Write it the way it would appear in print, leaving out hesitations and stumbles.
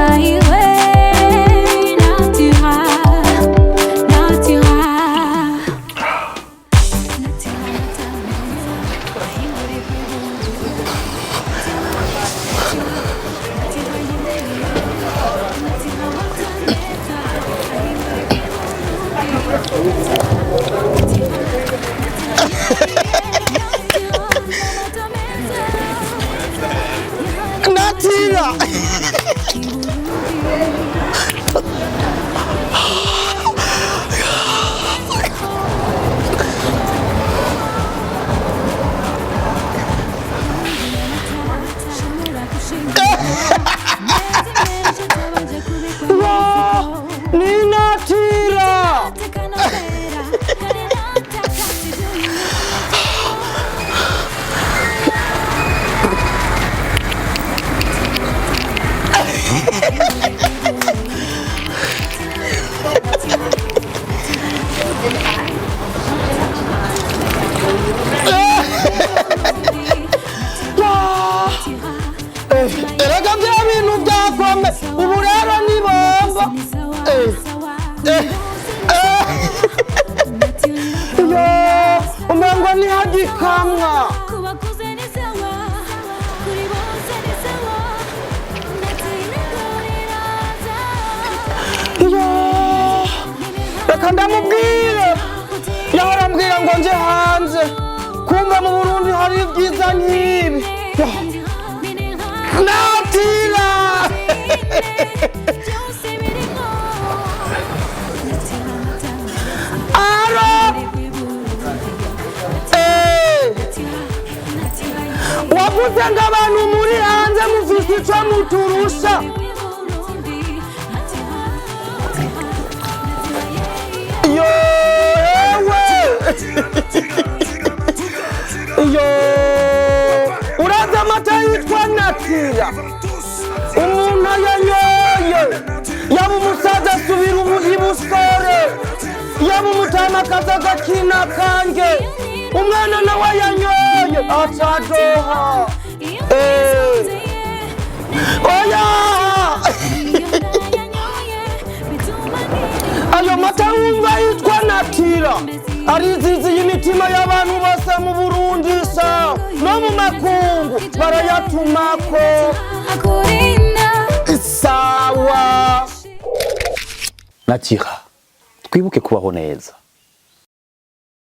Aïe, natura, natura. Natira. Ni natira. Erega bya bintu byakome ubu rero ni bombo. Eh, eh, eh. Yo, umengo ni hagikamwa. Yo, reka ndamubwire. Yahora ambwira ngo nje hanze kumva mu Burundi hari ibyiza nk'ibi. Yo, Natira. Aro. Eh. Wavuze ngo abantu muri hanze mufise ico muturusha. Yo, ewe. Yo, urazi amata yitwa Natira. Umuntu ayanyoye yaba umusaza asubira ibusore, yaba umutamakazi agakina kange, umwana nawe ayanyoye acadoha. Eh. Oya! Ayo mata wumva yitwa Natira ariziziye imitima y'abantu bose mu Burundi sa no mu makungu barayatumako. Sawa. Natira, twibuke kubaho neza.